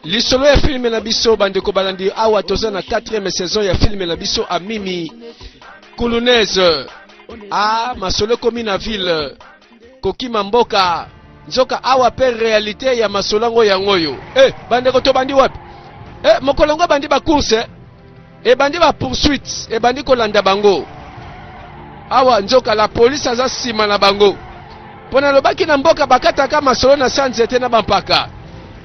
Lisolo ya filme na biso bandeko balandi awa toza na 4e saison ya filme na biso Amimi Kulunaise. Ah, masolo ekomi na ville kokima mboka nzoka awa pe realite ya masolo yango yango oyo. Eh, bandeko tobandi wapi? Eh, mokolo yango ebandi ba course eh? Ebandi ba poursuite, ebandi kolanda bango. Awa nzoka la police aza sima na bango. Mpo nalobaki na mboka bakataka masolo na sa nzete na bampaka.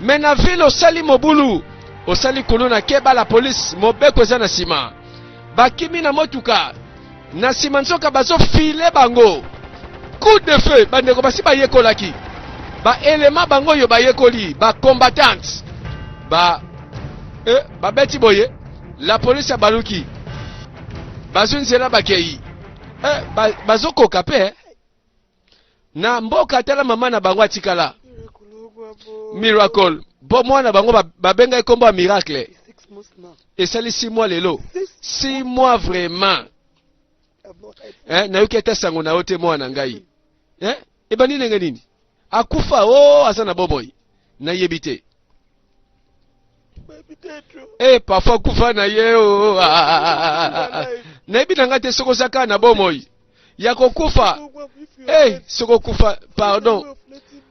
Me na ville osali mobulu, osali kuluna keba la police, mobeko eza na sima. Bakimi na motuka, na sima nzoka bazo file bango. Coup de feu, bandeko basi bayekolaki. Ba elema bango oyo bayekoli, ba combattantes. Ba eh, babeti boye, la police abaluki. Bazwi nzela bakei. Eh, ba, bazokoka pe eh. Na mboka tala mama na bango atikala. Miracle. Bo mwana bango babenga ye kombo ya miracle. Esali 6 mois lelo. 6 mois vraiment. Eh, nayoki ata sango na yo te mwana ngai. Eh, ebandi ndenge nini? Akufa oh aza na bomoi. Nayebi te. Eh, parfois kufa na ye oh. Ah, ah, ah, ah, ah. Nayebi na ngai te soki oza kaka na bomoi. Ya kokufa. Eh, soki okufa, pardon.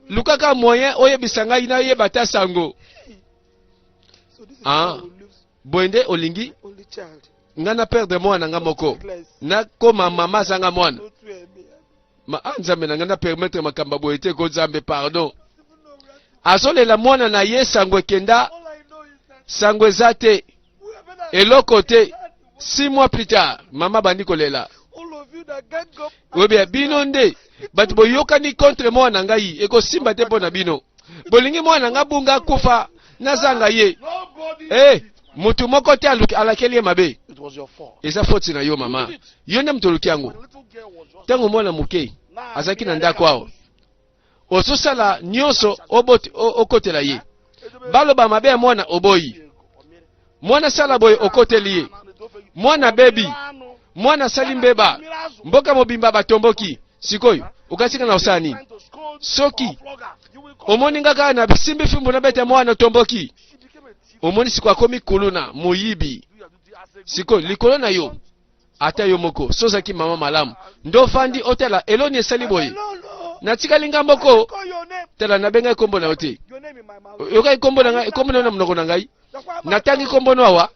Lukaka moyen oyebisa ngai nayeba ata sango. Ah, boye nde olingi nga na perdre mwana nga moko nakoma mama azanga mwana ma ah, nzambe na nga na permettre makambo boye te ko nzambe pardon azolela mwana na ye sango ekenda sango eza te eloko te six mois plus tard mama bandi kolela oyebi bino nde bato boyokani contre mwana na ngai ekosimba te mpo na bino bolingi mwana nga bunga akufa nazanga ye eh motu moko te alakeli ye mabe eza foti na yo mama yo nde moto oluki yango ntango mwana moke azalaki na ndako awa ozosala nyonso okotela ye baloba mabe ya mwana oboyi mwana sala boye okoteli ye mwana bebi mwana asali mbeba mboka mobimba batomboki sikoyo okasika na osala nini soki omoni nga kaka na simbi fimbu nabeta mwana otomboki omoni sikoyo akomi kuluna moyibi sikoyo likolo na yo ata yo moko so ozalaki mama malamu nde ofandi otala eloni esali boye natikali nga moko tala nabengaki nkombo na yo te oyokaki nkombo na ngai nkombo na yo na monoko na ngai natangi nkombo no awa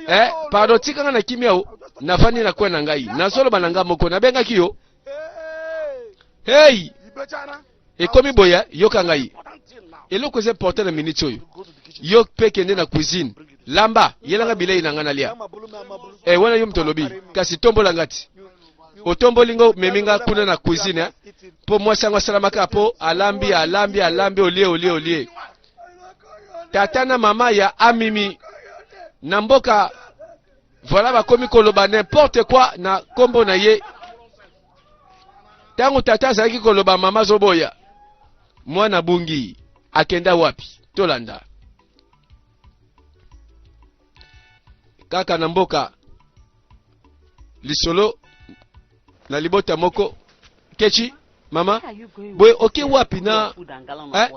eh, pardon tika nga na kimia o nafandi na kwe na ngai nazoloba na ngai moko nabengaki yo hey ekomi boye yoka ngai eloko eza important na minute oyo yo mpe kende na cuisine lamba yelanga bilei na ngai nalia eh, wana yo moto olobi kasi tombola nga ti otomboli ngo memi nga kuna na cuisine eh? mpo mwasi yango asalamaka mpo alambi alambi alambi olie olie olie tata na mama ya amimi na mboka voilà bakomi koloba n'importe quoi na kombo na ye ntango tata azalaki koloba mama azoboya mwana bungi akenda wapi tolanda kaka na mboka lisolo na libota moko kechi mama boye oke wapi na eh?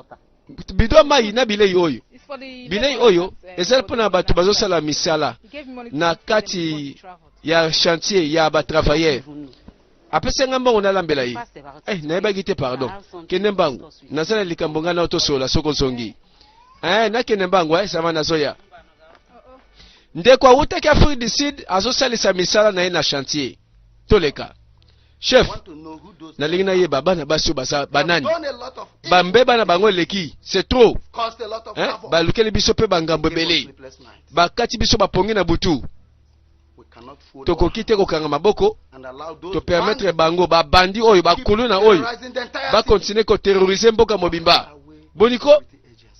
bido mai na bilei oyo bilei oyo ezali mpo na bato bazosala misala na kati ya chantier ya batravailleur apesi nga mbongo nalambela ye eh, nayebaki te pardon kende mbangu naza na likambo ngai nao tosolola soki ozongi eh, nakende mbangu eh, sama nazoya ndeko awutaki afrique du sud azosalisa misala na ye na chantier toleka chef nalingi nayeba bana basi oyo baza banani bambeba na bango eleki c'est trop hein? balukeli biso mpe bangambo ebele bakati biso bapongi na butu tokoki te kokanga maboko topermettre bango babandi oyo bakuluna oyo bakontinue koterrorize mboka mobimba boniko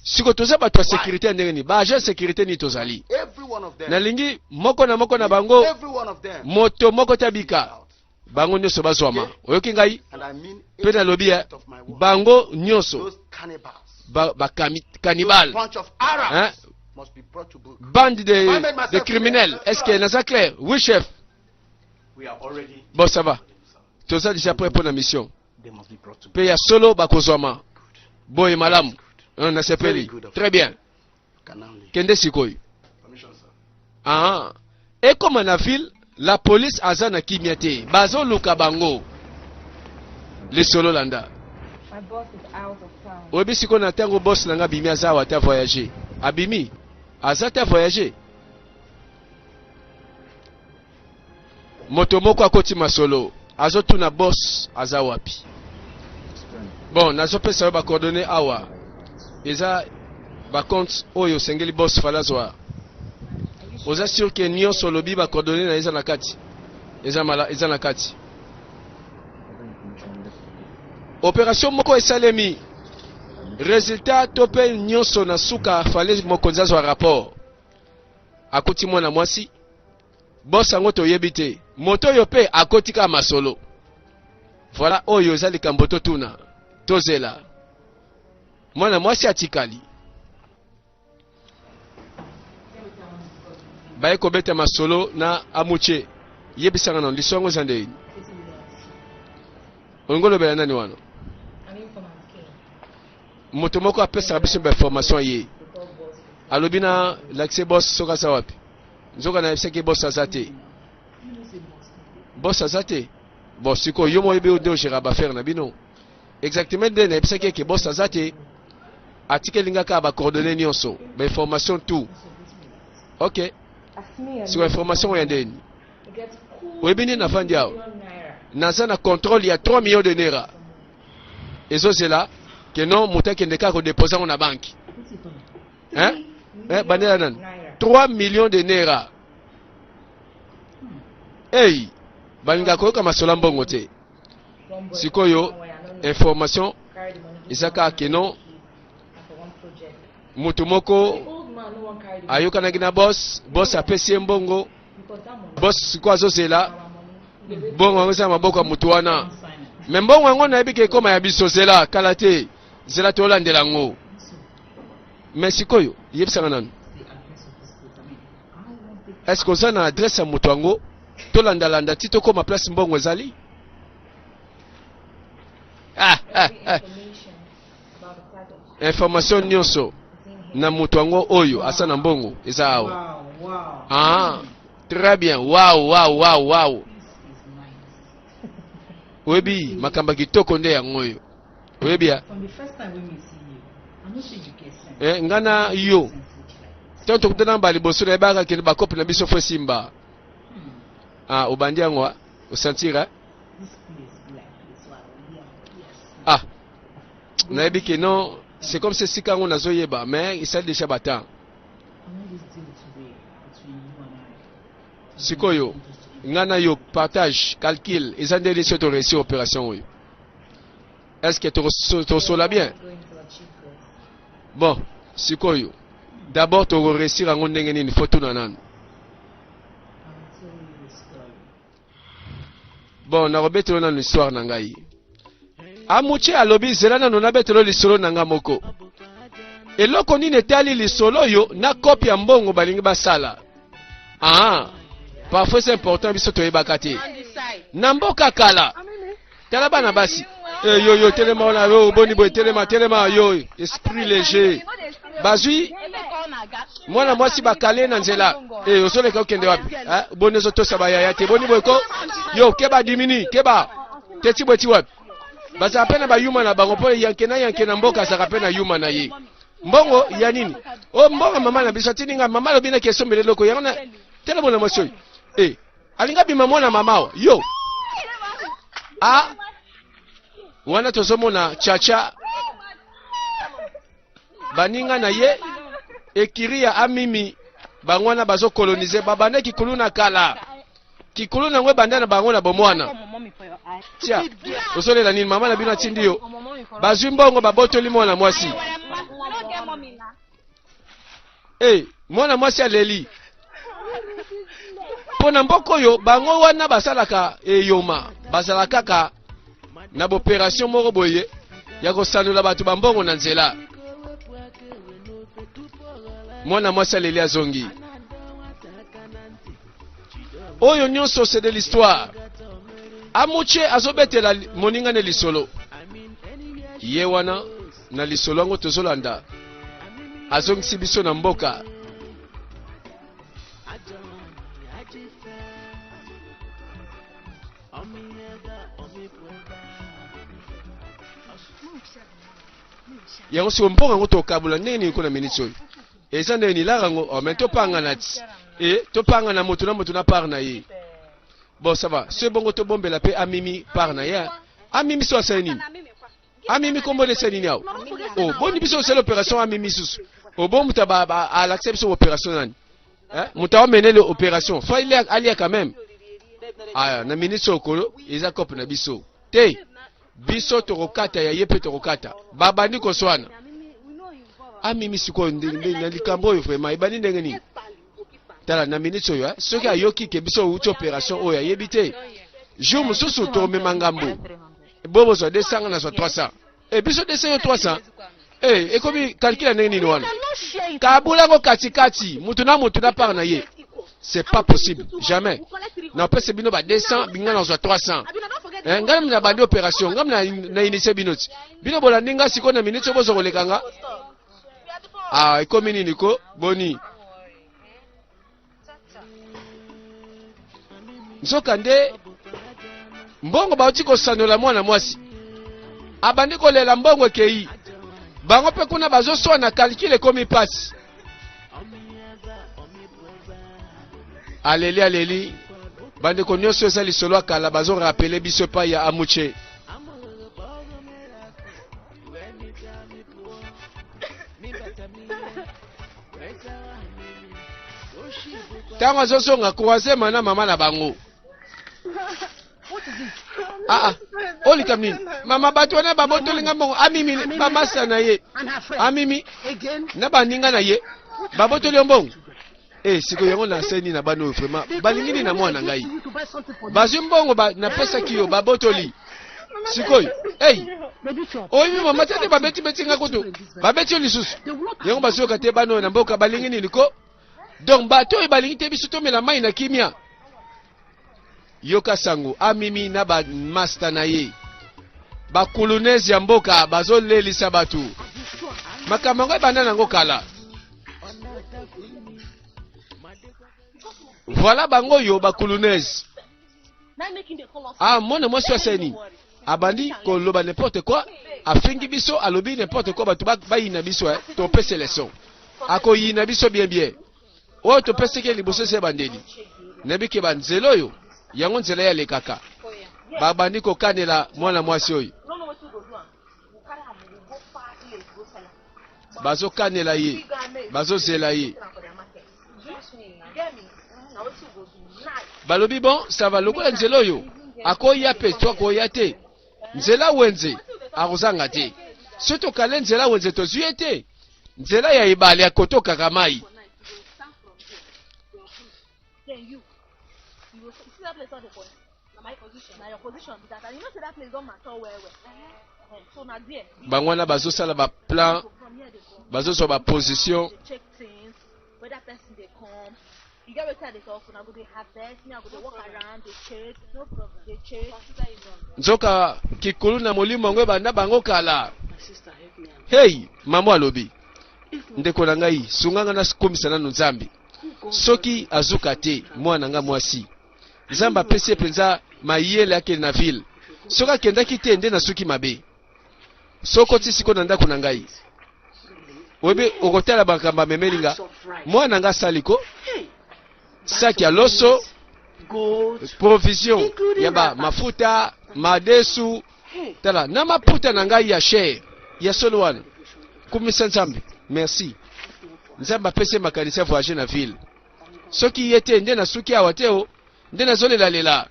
siko toza bato ya sécurité ya ndenge nini ba agent sécurité nini tozali nalingi moko na moko na bango moto moko te abika bango nyonso bazwama oyoki ngai mpe nalobi ya bango nyonso ba cannibale hein? Bande de criminels. Est-ce que naza clair? Oui, chef. Bon, ça va. Toza déjà prêt pour la mission. Mpe ya solo bakozwama. Boye malamu. Nasepeli. Très bien. Kende sikoyo. Ah, ekoma na ville, la police aza na kimia te. Bazoluka bango. Lisolo landa. Oyebi sikoyo na ntango boss na nga abimi aza awa te voyager. Abimi. Aza te voyager. Moto moko akoti masolo, azotuna boss aza wapi. Bon, nazopesa yo ba coordonnées awa. Eza ba compte oyo osengeli boss fala azwa. Oza sûr que nyonso olobi ba coordonnées na eza na kati? Eza mala, eza na kati. Operation moko esalemi. Resultat to pe nyonso na suka fallait mokonzi azwa rapport. Akuti mwana mwasi. Boss yango toyebi te. Moto oyo pe akoti kaka masolo. Voilà oyo eza likambo totuna. Tozela. Mwana mwasi atikali. Baye kobeta masolo na Amuche. Yebisanga nano liso yango eza ndeni. Olingi olobela nani wana? Moto moko apesaka biso ba information ye. Alobi na lakise boss soki aza wapi. Nzoka nayebisaki boss aza te. Boss aza te. Bon sikoyo yo moyebi nde ogera ba affaire na bino. Exactement nde nayebisaki eke boss aza te. Atikeli nga kaka ba coordonnées nyonso, ba information tout. OK. Sikoyo information oyo ya ndeni. Oyebi nde nafandi awa. Naza na contrôle ya 3 millions de naira. Ezozela ke non moto akende kaka kodepose yango na banque. Hein? Eh, bandela nani? 3 millions de naira. Hey, balinga koyoka masolo ya mbongo te. Sikoyo information eza kaka ke non moto moko ayokanaki na boss, boss apesi ye mbongo, boss sikoyo azozela mbongo yango eza na maboko ya moto wana. Me mbongo yango nayebi ke ekoma ya biso, zela kala te, zela tolandela yango. Me sikoyo yebisanga nanu, est-ce que oza na adresse ya moto yango? Tolandalanda ti tokoma place mbongo ezali. Ah, ah, ah. Information nyonso na moto yango oyo asa na mbongo eza awa. Ah, très bien. Wow, wow, wow, wow. Oyebi makambo ya kitoko nde yango oyo. Oyebi ya? Eh, nga na yo. Tango tokutana ba liboso na yebaka kende ba kope na biso fo simba. Ah, obandi yango ah? Osentir eh? Ah, nayebi ke non, c'est comme si esika yango nazoyeba, mais esali déjà ba temps. Sikoyo, nga na yo partage, calcul, eza nde nini soki to réussir opération oyo? Est-ce que tokosola bien? Bon, sikoyo, d'abord toko réussir yango ndenge nini? Faut tuna nanu. Bon, nakobetelo nanu histoire na ngai. Amuche alobi zela nanu nabetelo lisolo na ngai moko. Eloko nini etali lisolo oyo na kopi ya mbongo balingi basala? Ah, parfois c'est important biso toyebaka te. Na mboka kala, tala bana basi. Eh, yo yo telema wana yo boni boye telema telema yo esprit léger. Bazwi mwana mwasi bakale na nzela. Eh, ozoleka okende wapi? Eh, boni ozotosa bayaya te boni boye ko? Yo keba dimini keba. Teti boye ti wapi? Bazala pe na bayuma na bango mpo yanke na yanke na mboka azalaka pe na yuma na ye. Mbongo ya nini? Oh, mbongo mama na biso atindi nga mama alobi na kesombele eloko yango na tala mwana mwasi oyo. Eh, alinga bima mwana mama wa yo. Ah, wana tozomona chacha baninga na ye ekiri ya amimi bango wana bazokolonize babanda kikulu na kala kikulu nango ebanda na bango na bomwana. Tia ozolela nini? Mama na bino atindi yo. Bazwi mbongo babotoli mwana mwasi. Eh, mwana mwasi aleli mpo na mboka oyo bango wana basalaka eyoma, bazala kaka na boperation moko boye ya kosanola bato bambongo na nzela. Mwana mwasi aleli azongi. Oyo nyonso c'est de l'histoire. Amuche azobetela moninga ne lisolo. Ye wana. Na lisolo yango tozolanda, azongisi biso na mboka. Yango siko mbongo yango tokabola ndenge nini? Kuna miniti oyo eza ndenge nini? Lara yango, oh, mais topangana ti e topangana moto na moto na part na ye. Bon, ça va. So bongo tobombela mpe Amimi part na ye. Amimi so asali nini? Amimi kombo nde esali nini awa? Oh, boni biso osali opération Amimi susu obo moto alakisa biso opération nani? Eh? Moto aomenele opération, faut alia quand même. Aya, na miniti oyo kolo eza cope na biso te. Biso tokokata ya ye mpe tokokata. Babandi koswana. Amimi sikoyo na likambo oyo vraiment ebandi ndenge nini? Tala, na miniti oyo, eh, soki ayoki ke biso outi opération oyo ayebi te, jour mosusu tokomema ngambo. Bo bozwa 200, nga nazwa 300. E biso 200, yo 300. E ekomi calcul ya ndenge nini wana? Kabula yango katikati, mutu na mutu na part na ye. C'est pas possible, jamais. Napesa bino ba 200, binga nazwa 300. Eh, ngai na bandi opération, ngai na initie bino ti bino bolandi nga. Sikoyo na miniti oyo bozwa koleka nga. Ah, ekomi nini ko? Boni nzoka nde mbongo bauti kosanola, mwana mwasi abandi kolela, mbongo ekei. Bango mpe kuna bazoswana, calcul ekomi mpasi. Aleli, aleli. Bandeko nyonso, eza lisolo ya kala, bazorappeler biso epai ya Amuche. Ntango azozonga, croisema na mama na bango. Aa, olika nini mama? Bato wana babotolinga mbongo. Amimi, bamasa na ye Amimi na baninga na ye babotoli yo mbongo. E sikoyo yango naseni na bana oyo vraiment balingi nini na mwana ngai? Bazwi mbongo napesaki yo, babotoli sikoyo. Ei, oyebi mama te te, babeti-beti nga kutu, babeti yo lisusu. Yango bazoyoka te. Bana oyo na mboka balingi nini ko? Donc bato oyo balingi te biso tomela mai na kimia. Yoka sango, Amimi na bamaster na ye bakulunese ya mboka bazolelisa bato. Makambo yango ebanda nango kala. Voilà, bango oyo bakulunese. Ah, mwana mwasi oyo asali nini? Abandi koloba n'importe quoi, afingi biso, alobi n'importe quoi. Bato bayina biso. Eh, topesa leçon, akoyina biso bien bien. Oyo topesaki ye liboso esi ebandeli. Nayebi ke banzela oyo yango nzela ye alekaka. Babandi kokanela mwana mwasi oyo, bazokanela ye, bazozela ye. Balobi: bon, ça va, lokola nzela oyo akoya mpe to akoya te, nzela wenze akozanga te. Soki tokale nzela wenze, tozwi ye te. Nzela ya ebale akotokaka mai. Then you go see that place don dey point. Na my position. Na your position be that. And you know say that place don mature well well. So na there. Bango wana bazosala baplan. Go come here, dey come. Bazozwa baposition. Dey check things, whether person dey come. You get wetin I dey talk? Una go dey harvest, me I go dey walk around, dey check. No problem. Dey check. Nzoka kikulu na molimo yango ebanda bango kala. My sister, help me out. Hey, mama alobi: ndeko na ngai, sunga nga nakomisa nanu Nzambe. Soki azuka te, mwana nga mwasi, Nzambe apesi ye mpenza mayele akende na ville. Soki akendaki te, nde nasuki mabe. Soki oti sikoyo na ndako na ngai, oyebi, okotala makambo amemeli nga. Mwana nga asali ko saki ya loso, Goat. provision ya ba mafuta, madesu. Tala na maputa na ngai ya cher ya solo wana. Kumisa Nzambe, merci. Nzambe apesi ye makanisi ya voyage na ville. Soki ye te, nde nasuki awa te. O nde nazolelalela.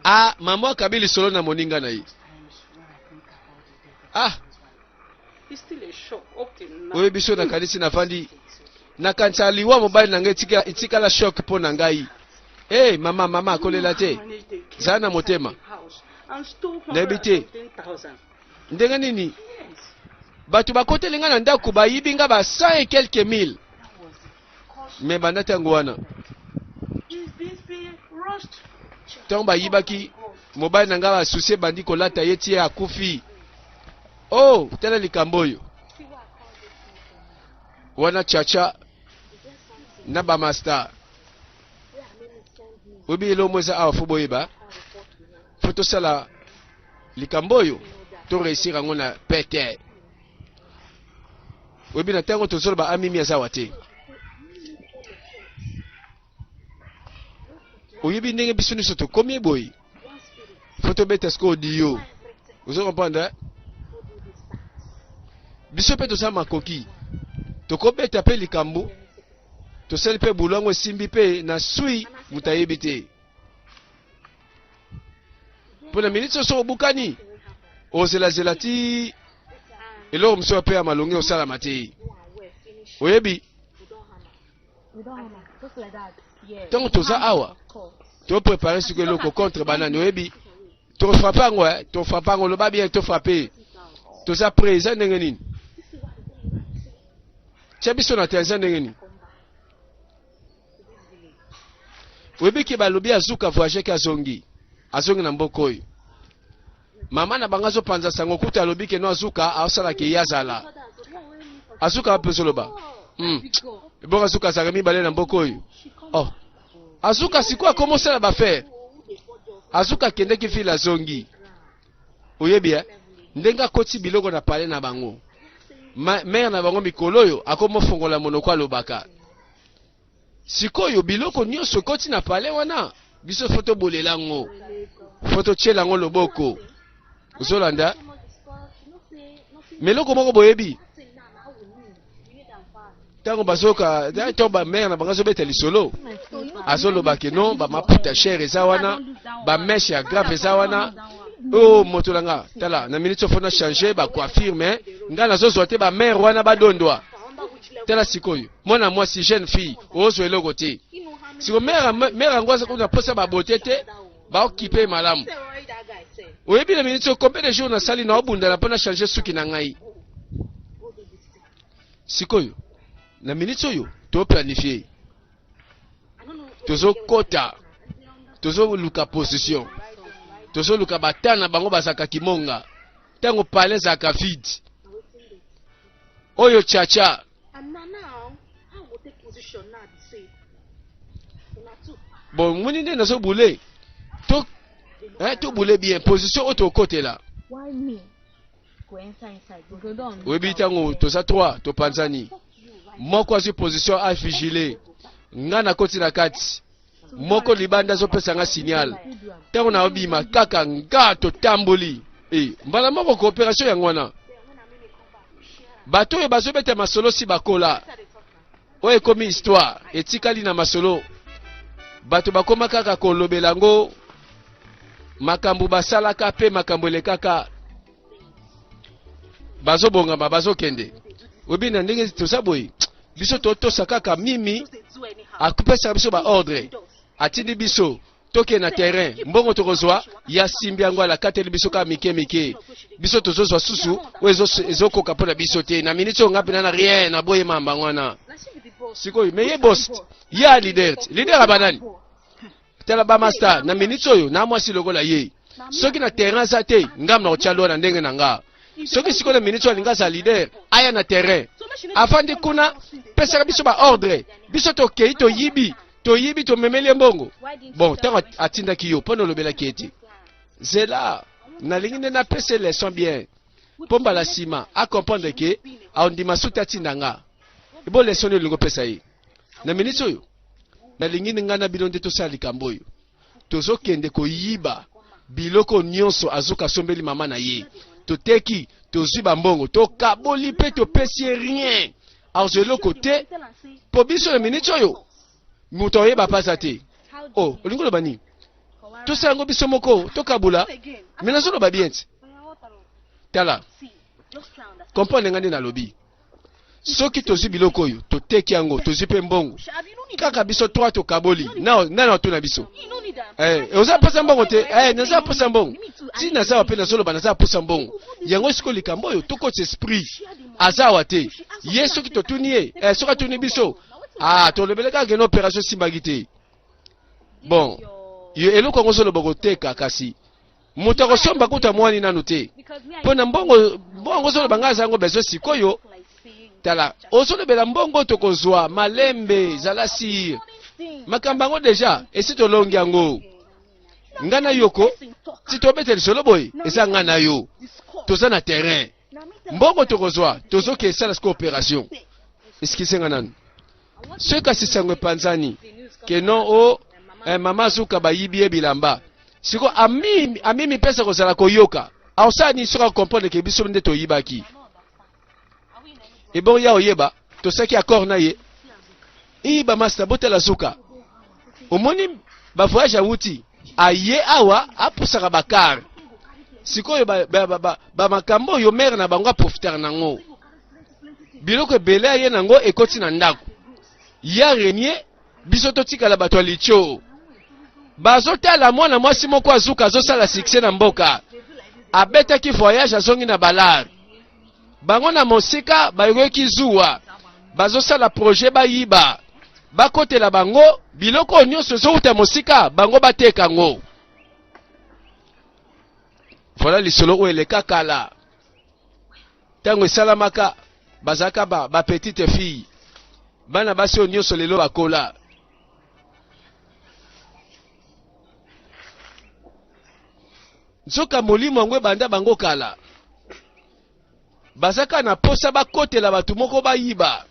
A mama akabi lisolo na moninga na ye. Ah. It's still a shock up till now. Oyebi so nakanisi, nafandi nakanisa liwa mobali na ngai, etikala choc mpo na ngai. Hey, mama, mama akolela te, zala na motema. Nayebi te ndenge nini bato bakoteli ngai na ndako, bayibi nga ba 100 et quelques mille. Mais banda ntango wana, ntango bayibaki mobali na ngai, basusi ebandi kolata ye ti ye akufi. Oh, tala likambo oyo wana chacha na bamasta oyebi eloko mo eza awa fo boyeba fo tosala likambo oyo to réussir yango na pete. Oyebi na ntango tozoloba amimi aza awa te. Oyebi ndenge biso nyonso tokomi boye fo tobeta sikoyo diyo. Ozo comprendre eh? Biso mpe toza makoki tokobeta mpe likambo tosali mpe bulo yango esimbi mpe na sui moto ayebi te mpo na miniti nyonso obukani ozelazela ti eloko mosusu mpe ya malongi osalama te. Oyebi ntango toza awa toprépare sikoyo eloko contre banani. Oyebi tofrappe yango eh, tofrappe yango loba bien tofrappe toza prêt eza ndenge nini tia biso na te eza ndenge nini. Oyebi ke balobi azuka voyage ke azongi azongi na mboka oyo mama na bango azopanza sango kuta alobi ke no azuka aosala ke ye azala azuka wapi ozoloba ebongo azuka azalaka mibale na mboka oyo. Oh azuka sikoyo akoma osala bafere azuka akendeki ville azongi. Oyebi eh? Ndenge akoti biloko na palais na bango mare na bango mikolo oyo akomofongola monoko alobaka sikoyo biloko nyonso ekoti na palais wana biso fo tobolela yango fo totiela yango loboko. Ozolanda me eloko moko boyebi ntango bazoka to bamare na bango azobeta lisolo azoloba ke non bamaputa cher eza wana bameshe ya grave eza wana. O moto na nga tala na minute fo na changer bacoiffure me nga nazozwa te bamare wana badondwa. Tala sikoyo mwana mwasi jeune fille ozwa eloko te siko mare yango aza kuna posa babote te baokipe malamu. Oyebi na minute combien de jours nasali na obundana mpo na changer suki na ngai. Sikoyo na minute oyo toplanifie tozokota tozoluka position tozoluka bata na bango bazalaka kimonga ntango palais ezalaka vide oyo chacha bon moni nde nazobule to tobule bien position oyo tokotela. Oyebi ntango toza 3 topanzani moko azwi position avigile nga nakoti na kati moko libanda azopesa nga signal ntango naobima kaka nga totamboli e mbala moko coopération yango wana bato oyo bazobeta masolo si bakola oyo ekomi histoire etikali na masolo bato bakoma kaka kolobela yango makambo basalaka mpe makambo elekaka bazobongama bazokende. Oyebi na ndenge toza boye biso totosa kaka mimi akopesaka biso baordre atindi biso tokende na terrain mbongo tokozwa ya simbi yango alakateli biso kaka mike mike biso tozozwa susu oyo ezokoka mpo na biso te na miniti oyo nga mpena na rien naboyema mbango wana sikoyo me ye boss ye a leader leader abanani tala ba master na miniti oyo na mwasi lokola ye soki na terrain aza te ngam na kotya lwa na ndenge na nga soki sikoyo na miniti oyo alingi aza leader aya na terrain afandi kuna pesaka biso baordre biso tokei toyibi toyibi tomemeli ye mbongo bon ntango atindaki yo mpo na olobelaki ye te zela nalingi nde napesa leçon bien mpo mbala nsima acomprendre ke aondima suti atinda nga ebo leçon nde olingi opesa ye na miniti oyo nalingi nde ngai na bino nde tosala likambo oyo tozokende koyiba biloko nyonso azoka asombeli mama na ye toteki tozwi bambongo tokaboli mpe topesi ye rien azwa eloko te mpo biso na miniti oyo moto akoyeba mpasa te o olingi oloba nini tosala yango biso moko tokabula me nazoloba bien ti tala comprendre nga nde nalobi soki tozwi biloko oyo toteki yango tozwi mpe mbongo kaka biso 3 tokaboli nani atuna biso oza mposa mbongo te naza mposa mbongo ti naza mpe nazoloba naza mposa mbongo yango sikoyo likambo oyo tokotisa esprit aza awa te ye soki totuni ye soki atuni biso tolobele kaka kene opération esimbaki te bon yo eloko yango ozoloba koteka kasi. Moto akosomba kutu amwani nanu te. Mpo na mbongo, mbongo ozoloba ngai aza yango besoin sikoyo. Tala, ozolobela mbongo tokozwa malembe, zala sire. Makambo yango deja esi tolongi yango. Ngai na yoko ti tobeta lisolo boye, eza ngai na yo. Toza na terrain. Mbongo tokozwa, tozoke esala sikoyo operation. Excuse nga nanu. Soki kasi sango epanzani ke non o oh, eh, mama Zuka bayibi ye bilamba. Siko ami ami mipesa kozala koyoka. Aosala nini soki akomprendre ke biso nde toyibaki? Ebongo ya oyeba tosaki accord na ye. Ii ba master botala Zuka. Omoni ba voyage awuti aye awa apusaka ba car. Sikoyo ba, ba, ba, ba, ba makambo oyo mère na bango aprofitaka nango. Biloko ebele aye nango ekoti na ndako. Ya renier biso totikala bato ya litio. Bazotala mwana mwasi moko azuka azosala succès na mboka. Abetaki voyage azongi na balar. Bango na mosika bayoki zuwa. Bazosala projet bayiba. Bakotela bango biloko oyo nyonso ezowuta mosika bango bateka yango. Voilà lisolo oyo eleka kala. Ntango esalamaka bazalaka ba, ba petite fille. Bana basi oyo nyonso lelo bakola. Nzoka molimo yango ebanda bango kala. Baza kaka na posa bakotela bato moko bayiba.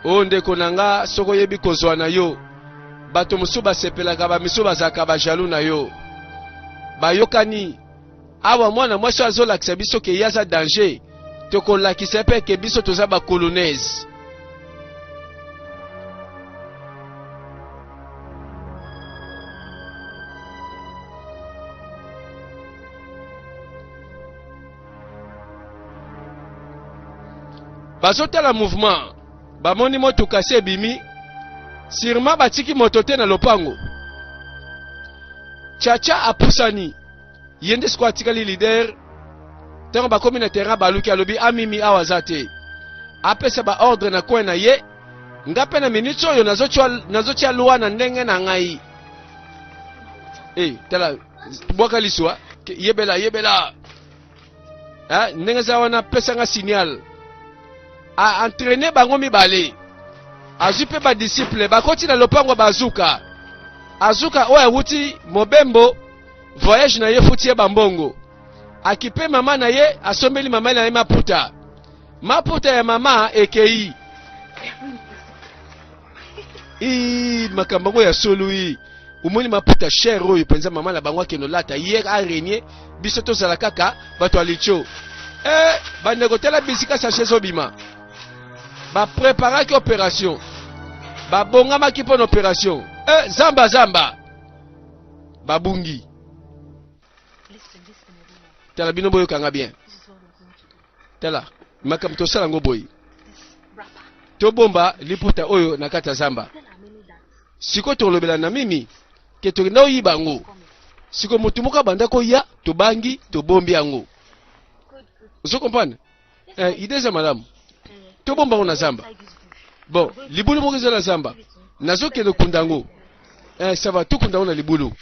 O ndeko na nga, soki oyebi kozwa na yo, bato mosusu basepelaka, ba misusu bazalaka ba jaloux na yo. Bayokani awa mwana mwasi oyo azolakisa biso ke ye aza danger, tokolakisa ye mpe ke biso toza ba kulunez. Bazotala mouvement, bamoni motuka si ebimi, sûrement batiki moto te na lopango. Chacha apusani, ye nde sikoyo atikali leader. Ntango bakomi na terrain, baluki, alobi amimi awa aza te, apesa ba ordre na coin na ye. Nga mpe na minute oyo nazotia loi na ndenge na ngai. Eh, tala bwaka liswa, yebela yebela. Eh, ndenge eza wana pesa nga signal. A entraîner bango mibale. Azwi mpe ba disciple bakoti na lopango bazuka. Azuka oyo awuti mobembo voyage na ye futi ye bambongo. Akipe mama na ye asombeli mama na ye maputa. Maputa ya mama ekei. Ii makambo yango ya solo ii. Omoni maputa cher oyo mpenza mama na bango akende olata ye arenie biso tozala kaka bato ya litio. Eh, bandeko tala bisika sachet ezobima. Bapreparaki operation, babongamaki mpo na operation. Eh, zamba zamba babungi. Tala bino boyokanga bien. Tala makambo tosala yango boye, tobomba liputa oyo na kati ya zamba. Sikoyo tokolobela na mimi ke tokenda oyiba yango. Sikoyo motu moko abanda koya, tobangi, tobombi yango. Ozo comprendre? Eh, idée eza malamu. Tobomba yango na zamba. Bon, libulu moko eza na zamba. Nazokende kunda yango. Eh, ça va, tokunda yango na libulu.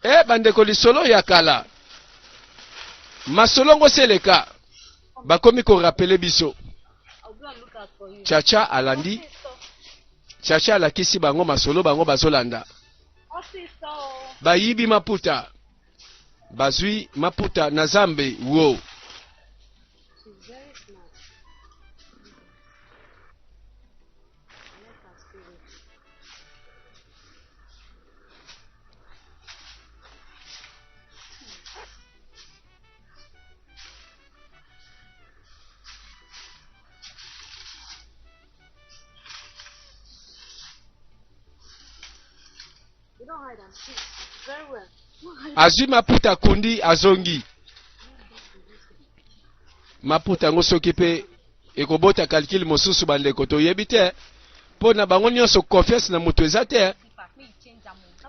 Eh, bandeko lisolo ya kala. Masolo ngo seleka. Bakomi ko rappeler biso. Chacha alandi. Chacha alakisi bango masolo bango bazolanda. Bayibi maputa. Bazwi maputa na zambe wo. Azwi maputa akundi azongi maputa yango soki mpe ekobota calcul mosusu bandeko toyebi te mpo na bango nyonso confiance na moto eza te.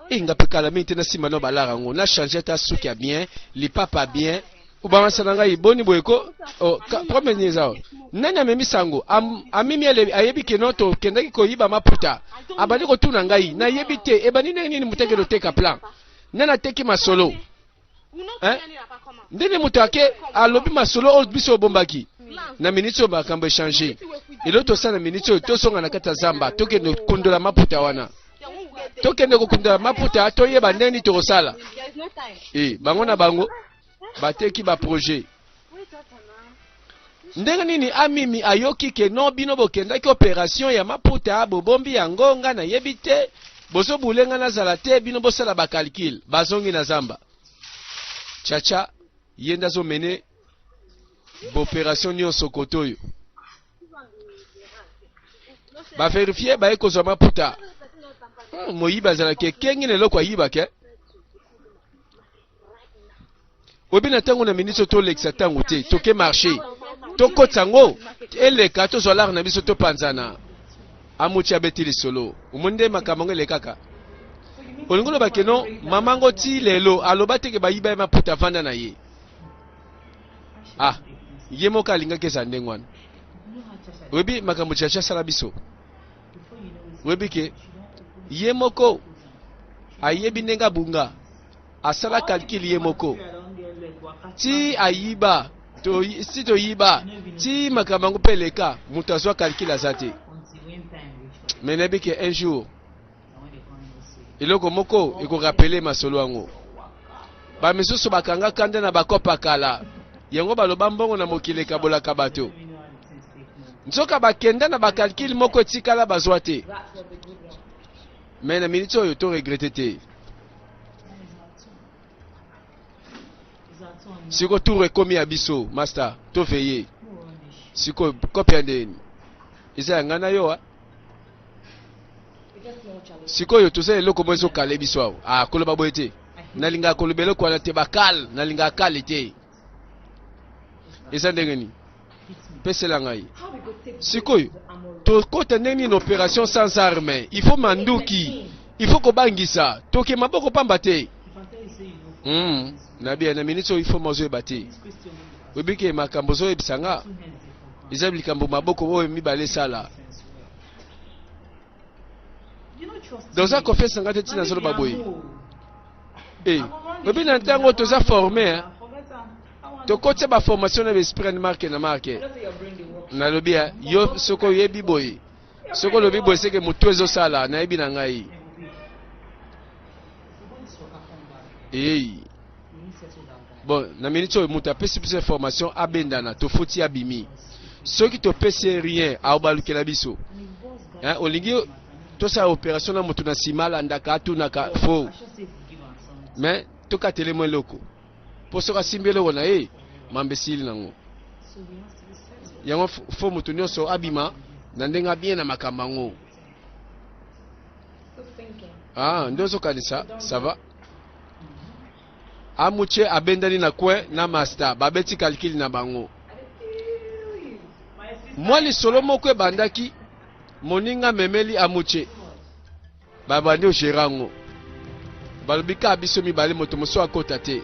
E nga mpe kala mingi te nasimba no balara yango na change ata suki ya bien lipapa bien. Obangasa na ngai boni boye ko? Oh, ka, problème nini eza awa? Nani amemi sango? Am, amimi ale, ayebi ke no tokendaki koyiba maputa. Abandi kotuna ngai, nayebi te. Ebandi ndenge nini moto akende koteka plan? Nani ateki masolo? Hein? Ndenge moto ake alobi masolo oyo biso obombaki. Na minute oyo makambo echange. Eloko tosala na minute oyo tozonga na kati ya zamba, tokende kokundola maputa wana. Tokende kokundola maputa, toyeba ndenge nini tokosala. Eh, bango na bango bateki ba projet. Ndenge nini Amimi ayoki ke non bino bokendaki operation ya maputa bobombi yango nga nayebi te bozo bule nga nazala te bino bosala ba calcul bazongi na zamba Chacha ye nde azo mene b'operation nionso kotoyo ba verifier baye kozwa maputa moyibi azalaka ekengi na eloko ayibaka eh? Oyebi na tango na minute oyo tolekisa tango te, toke marche tokotisa yango eleka tozwa lar na biso topanzana. Amuchi abeti lisolo, omoni nde makambo yango elekaka. Olingi oloba ke non mama ngo ti lelo aloba te ke bayiba ye maputa avanda na ye. Ah, ye moko alingaki ezala ndenge wana. Oyebi makambo Chacha asala biso? Oyebi ke ye moko ayebi ndenge abunga. Asala calcul ye moko ti ayiba to si toyiba ti makambo yango mpe eleka moto azwa calcul aza te mais nayebi ke un jour eloko moko ekorapele masolo yango bamisusu bakanga kanda na bakopa kala yango baloba mbongo na mokili ekabolaka bato nzoka bakenda na bakalkile moko etikala bazwa te mais na miniti oyo to regrete te Siko tour ekomi ya biso master to veiller. Siko kope ya ndeni eza ya ngai na yo ah. Sikoyo toza eloko moko ezokale biso awa. Ah, koloba boye te. Nalingaka koloba eloko wana te bakale, nalingaka kale te. Eza ndenge nini? Pesela ngai. Sikoyo tokota ndenge nini operation sans arme? Il faut manduki, il faut kobangisa, toke maboko pamba te. Na bien na minute oyo il faut mozoyeba te. Oyebi ke makambo ozoyebisa nga eza likambo maboko oyo mibale esala. Donc oza confiance na nga te ntina azoloba boye. Eh, oyebi na ntango toza forme hein. Tokotia ba formation na esprit na marque na marque. Nalobi hein, yo soki oyebi boye, soki olobi boye seke motu ezosala, nayebi na ngai. Hey. Bon, na minute oyo moto apesi biso information abendana, tofuti abimi. Soki topesi ye rien, aobalukela biso. Hein, olingi tosala operation na moto na nsima alandaka atunaka faux. Mais tokatele mwa eloko. Po soki asimbi eloko na ye, mambe esili nango. Yango faux moto nyonso abima na ndenge abien na makambo yango. Ah, nde ozokanisa, ça va. Amuche abendani na coin na masta, babeti calcul na bango. Mwa lisolo moko ebandaki, moninga amemeli Amuche. Babandi ogere yango. Balobi kaka biso mibale moto mosusu akota te.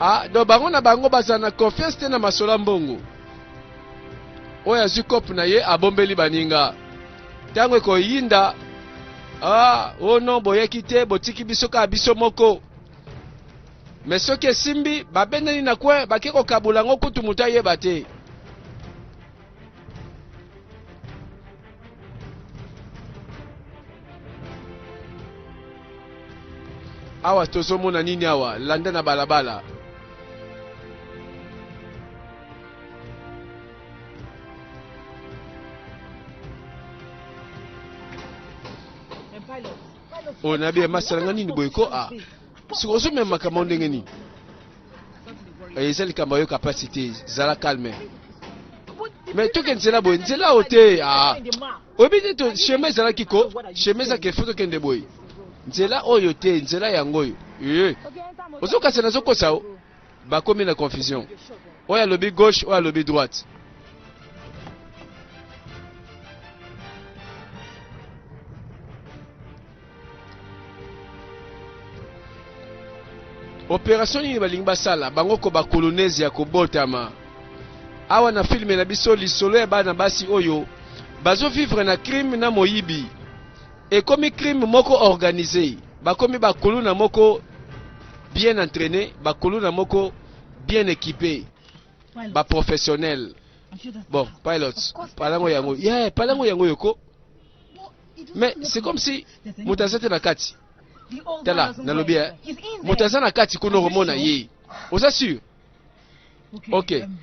Ah, donc bango na bango bazala na confiance te na masolo ya mbongo. Oyo azwi kope na ye abombeli baninga. Ntango ekoyinda, ah, oh non, boyaki te, botiki biso kaka biso moko. Mais soki esimbi, babendani na coin, bake kokabola yango kutu moto ayeba te. Awa tozomona nini awa? Landa na balabala. Oyo na bien masala nga nini boye ko ah. Siko ozomema makambo ndenge nini? Eh, eza likambo ayoka mpasi te, zala calme. Mais toke nzela boye, nzela oyo te. Ah. Oyebi te to chemin ezalaki ko, chemin ezalaki faut tokende boye. Nzela oyo te, nzela yango oyo. Eh. Ozokasa nazokosa o. Bakomi na confusion. Oyo alobi gauche, oyo alobi droite. Operation nini balingi basala bango ko ba colonese ya kobotama awa na film na biso lisolo ya bana basi oyo bazo vivre na crime na moyibi ekomi crime moko organise bakomi ba kuluna moko bien entraine ba kuluna moko bien equipe ba professionnel bon pilots palango yango yeah palango yango yoko mais c'est comme si moto aza te na kati tala nalobi eh moto aza na kati kuna okomona ye oza sur ok um,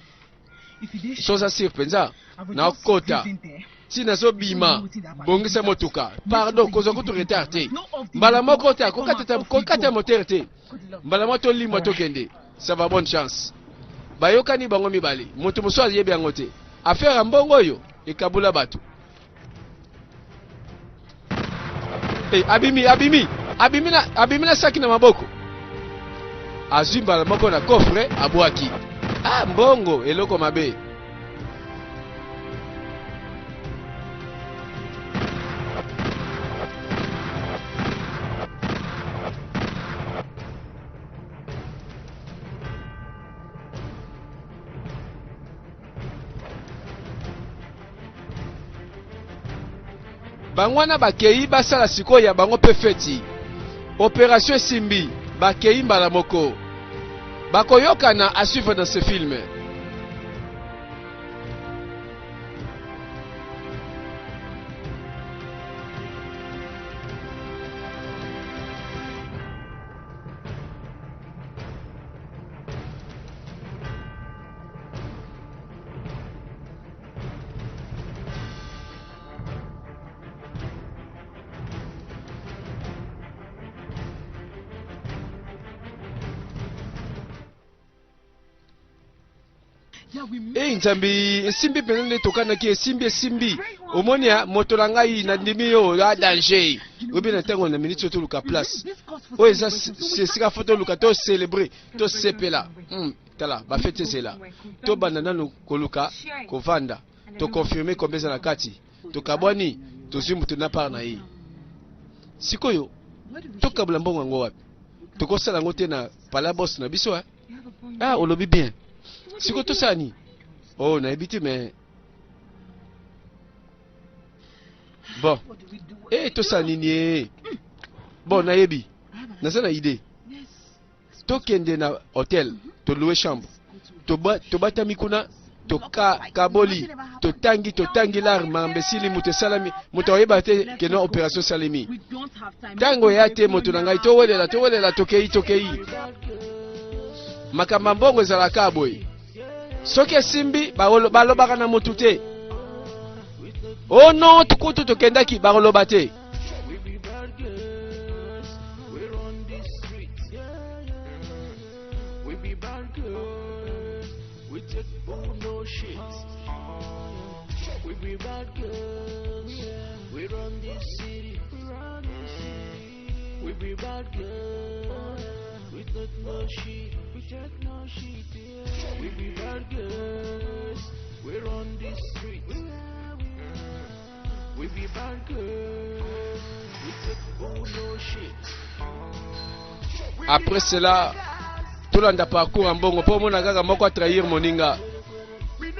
so oza sur mpenza nakota ti nazobima bongisa motuka pardon kozwa kutu retard te mbala moko te kokata motere te mbala moko tolimwa tokende ça va bonne chance bayokani bango mibale moto mosusu ayebi yango te affaire ya mbongo oyo ekabula bato Hey, eh, abimi abimi abimi na abimi na saki na maboko azwi mbala moko na coffre abwaki ah mbongo eloko mabe Bango wana bakei basala sikoyo ya bango mpe feti. Operation esimbi, bakei mbala moko. Bakoyokana à suivre dans ce film. Ei Nzambe, esimbi mpenza nde tokanaki, esimbi, esimbi. Omoni ya moto na ngai, nandimi yo, ya danger. Oyebi na ntango na miniti oyo toluka place. Oyo eza esika fo toluka, to celebre, tosepela. Tala, ba feti ezela. Tobanda nanu koluka kovanda. To confirmer combien eza na kati. Tokabwani, tozwi moto na part na ye. Sikoyo, tokabola mbongo yango wapi? Tokosala yango te na pala boss na biso, eh? Ah, olobi bien. Sikoyo tosala nini? Oh, nayebi te mais bon. Eh, tosala nini eh? Bon, nayebi. Naza na idée. Tokende na hotel, to louer chambre. Tobatami kuna, tokaboli, totangi, totangi larme, makambo esili, moto esalami, moto akoyeba te que non operation esalemi. Tango eya te moto na ngai, towelela, towelela, tokei, tokei. Makambo ya mbongo ezalaka boye. Soki esimbi, balobaka na moto te. Oh non, kutu tokendaki, bakoloba te. Après cela, tolanda parcours ya mbongo mpo omona kaka moko atrahir moninga,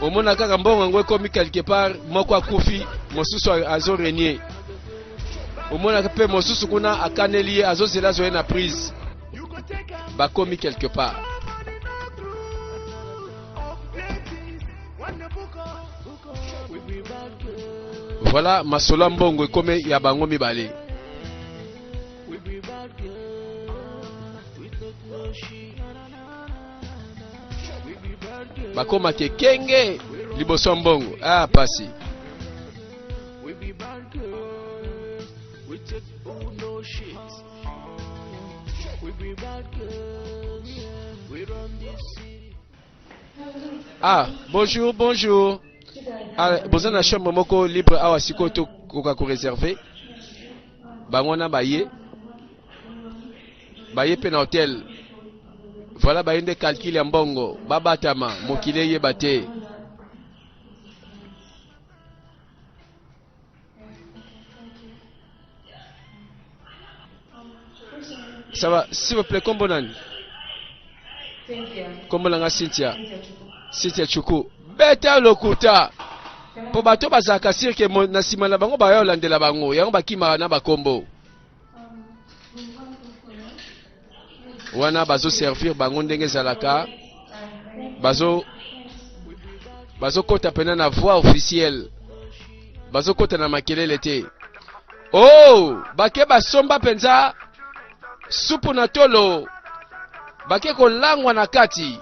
omona kaka mbongo yango ekomi quelque part, moko akufi, mosusu azo renier, omonaka mpe mosusu kuna akaneli ye, azozela azoye na prise, bakomi quelque part. Voilà masolo ya mbongo ekomi ya bango mibale. Bakoma kekenge liboso ya mbongo. Ah pasi. Ah, bonjour, bonjour. Ah, boza na chambre moko libre awa sikoyo tokoka ko réserver. Bango wana baye. Baye pe na hotel. Voilà baye nde calcul ya mbongo. Babatama, mokili eyeba te. Ça va, s'il vous plaît, kombo nani? Kombo na nga Cynthia. Cynthia Chuku. Beta lokuta. Po bato bazalaka sirke na nsima na bango baya kolandela bango, yango bakimaka na bakombo. Wana bazo servir bango ndenge ezalaka, bazo bazokota pena na voie officielle, bazokota na makelele te. Oh, bake basomba mpenza supu na tolo, bake kolangwa na kati.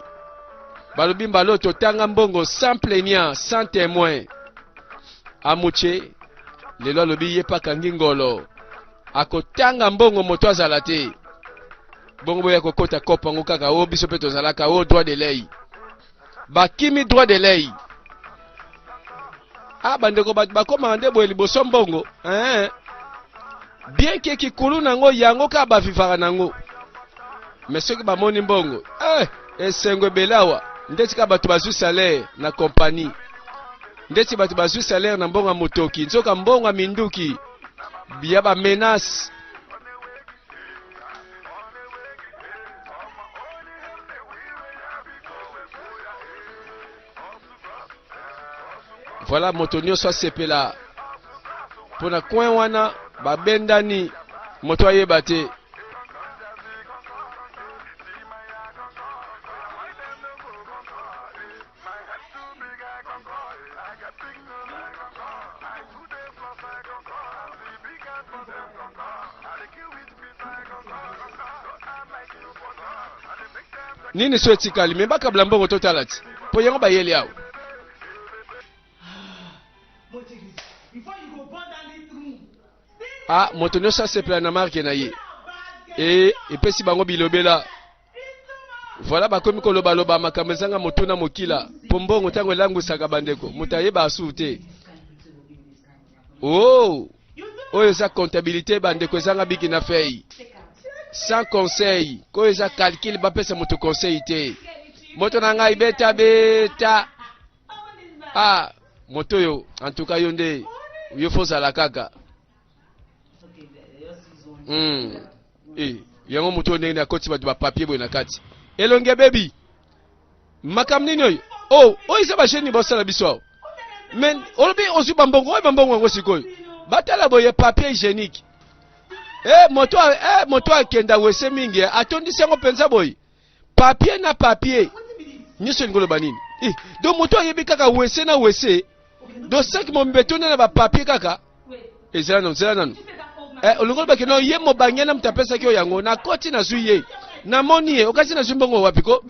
Balobi mbalo totanga mbongo sans plaignant, sans témoin. Amuche lelo alobi ye pakangi ngolo, akotanga mbongo moto azala te. Bongo boya kokota kopo yango kaka o biso mpe tozalaka o droit de l'œil. Bakimi droit de l'œil. Ah bandeko bato bakomaka nde boye liboso mbongo eh. Bien ke kikulu nango yango kaka bavivaka nango, mais soki bamoni mbongo eh, esengo ebele awa. Ndeti kaka bato bazwi salaire na compagnie, ndeti bato bazwi salaire na mbongo ya motoki, nzoka mbongo ya minduki ya ba menace. Voilà, moto nyonso asepela mpo na coin wana babendani, moto ayeba te. Nini so etikali me bakabla mbongo totala ti mpo yango bayeli awa. Ah, moto nyonso asepela na marke na ye e epesi bango bilobela. Voilà, bakomi kolobaloba makambo ezanga motu na mokila mpo mbongo ntango elangwisaka bandeko moto ayeba asusu te. Oh, oyo eza comptabilité bandeko ezanga biki na fei sans conseil koyo eza calcul bapesa moto conseil te. Moto na ngai beta beta. Ah, moto oyo en tout cas yo nde yo fozala kaka. Eh, yango moto oyo ndenge akoti bato ba papier boye na kati. Elongi ebebi. Makambo nini oyo? Oh, oyo eza ba jeune bosala biso awa. Mais olobi ozwi bambongo, oyo bambongo yango sikoyo. Batala boye papier hygiénique. Eh, moto eh, moto akenda wese mingi, atondisi yango mpenza boye. Papier na papier. Nyonso elingi oloba nini? Eh, donc moto ayebi kaka wese na wese. Donc sac mombeto na ba papier kaka. Ezala nanu, zela nanu. Eh, olingi oloba ke no ye mobange na moto apesaki yo yango, nakoti nazwi ye. Namoni ye, okasi nazwi mbongo wapi ko?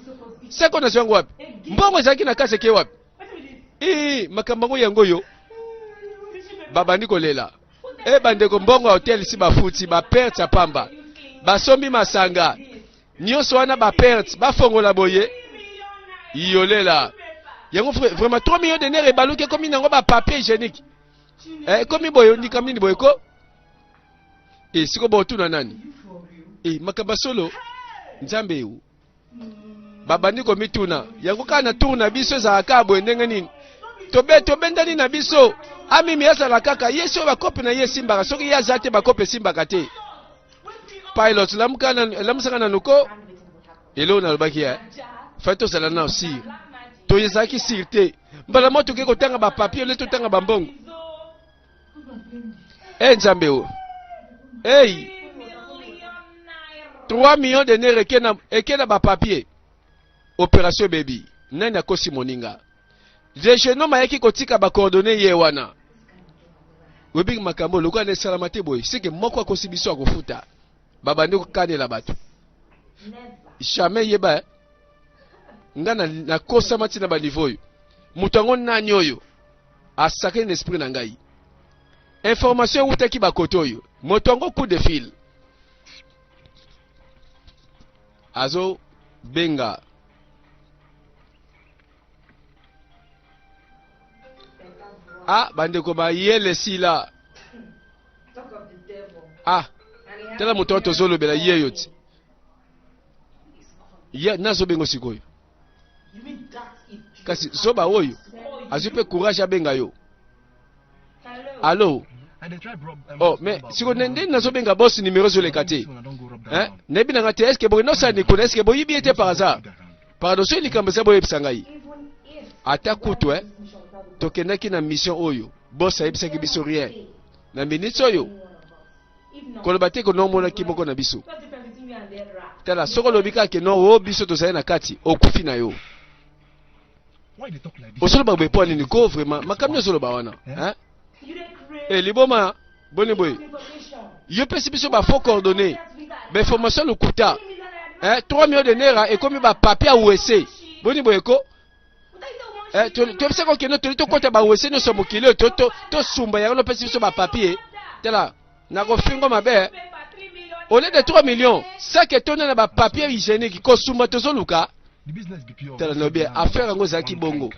Seko nazwi yango wapi? Mbongo ezalaki na kase ke wapi? Eh, makambo yango yango yo. Babandi kolela. Eh, bandeko mbongo ya hotel si bafuti, ba perte ya pamba. Basombi masanga. Nyonso wana ba perte, bafongola boye. Iyolela. Yango vraiment 3 millions de naira ebaluki ekomi nango ba papier hygiénique. Eh, ekomi boye likambo nini boye ko? Eh, siko botuna nani? Eh, makambo solo Nzambe yo. Babandi komituna yango kaka na tour na biso ezalaka kaka boye ndenge nini? Tobe tobendani na biso amimi azala kaka ye soki bakope na ye esimbaka, soki ye aza te bakope esimbaka te. Pilot lamuka na lamusaka nanu ko eloko nalobaki ya fai tozala na sire to ezalaki sire te mbala moko toke kotanga bapapier ole totanga bambongo e nzambe o ei 3 millions de naira eke na, eke na bapapier opération ebebi nani akosi moninga le jeune homme ayaki kotika bacoordonne ye wana oyebi makambo lokola na esalama te boye seke moko akosi biso akofuta babandi kokanela bato jamais yeba eh? nga nakosama ntina baniveau oyo moto yango nani oyo asakani na esprit na ngai information ewutaki bakote oyo moto yango coup de fil azobenga ah bandeko bayele sila ah tala moto wana tozolobela ye yo ti ye nazobengo sikoyo kasi zoba oyo azwi mpe courage abenga yo allo oh mais sikoyo nde nazobenga boss numero ezoleka te nayebi nanga te est ce que boye nosala nikuna est ce que boyibi ye te par hasard? Pardon, soki likambo eza boyebisa ngai. Ata kutu eh, tokendaki na mission oyo, boss ayebisaki biso rien. Na minutes oyo, koloba te ko nomonaki moko na biso. Tala, soki olobi kaka ke non, oh biso tozali na kati, okufi na yo. Ozoloba boye mpo nini ko vraiment makambo nyonso oloba wana hein? Eh, liboma boni boye yo pesi biso ba faux coordonnées ba information lokuta eh, 3 millions de naira ekomi ba papier ya wc boni boye ko eh, toyebisaka okende toli tokɔta ba wc nyonso ya mokili oyo tosumba yango nopesi biso ba papier tala nakofingo mabe au lieu de 3 millions saki etonda na ba papier hygiénique kosumba tozoluka tala na bien affaire yango ezalaki bongo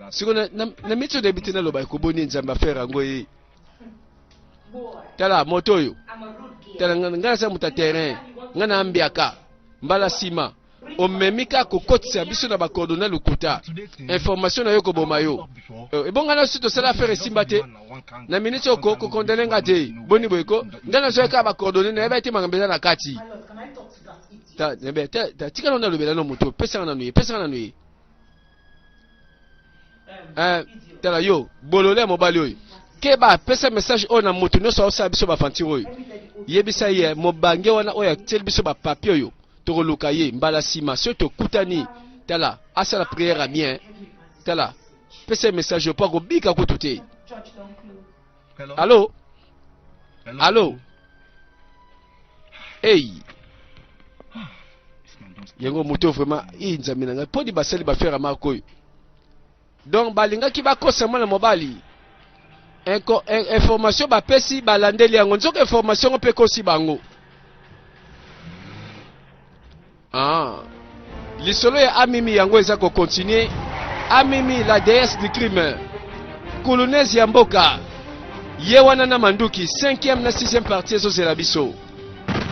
siko na, na, na miti oyebi te naloba ekoboni nzambe affaire yango ye tala moto oyo tala ngai naza moto ya terrain ngai na ambiaka mbala nsima omemi kaka kokotisa biso na bacoordonne lokuta information na yo koboma yo eh, ebonga na biso tosala affaire esimba te na miniti oyo kokondane nga te boni boye ko ngai nazwaki kaka bacoordonne nayebaki te makambo eza na kati tika nano nalobela no moto pesanga nanu ye pesanga nanu ye eh, tala yo bolole ya mobali oyo keba pesa message oyo na moto nyonso aosala biso baventure oyo yebisa ye mobange wana oyo atieli biso bapapier oyo tokoluka ye mbala nsima soki tokutani tala asala prière ya bien tala pesa ye message oyo mpo akobika kutu te alo alo Hey. Yango moto vraiment i nzambe na ngai mpo ni basali bafere ya marko oyo donc balingaki bakosa mwana mobali Inco, information bapesi balandeli yango nzoka information yango mpe ekosi bango ah. Lisolo ya Amimi yango eza ko continuer. Amimi la déesse du crime. Kulunaise ya mboka. Ye wana na manduki 5e na 6e partie ezozela biso.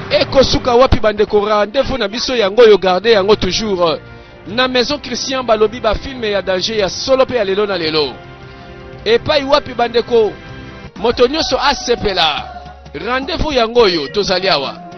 Ekosuka wapi bandeko rendez-vous na biso yango oyo garde yango toujours. Na maison Christian balobi ba filme ya danger ya solo pe ya lelo na lelo. Epai wapi bandeko moto nyonso asepela. Rendez-vous yango oyo tozali awa.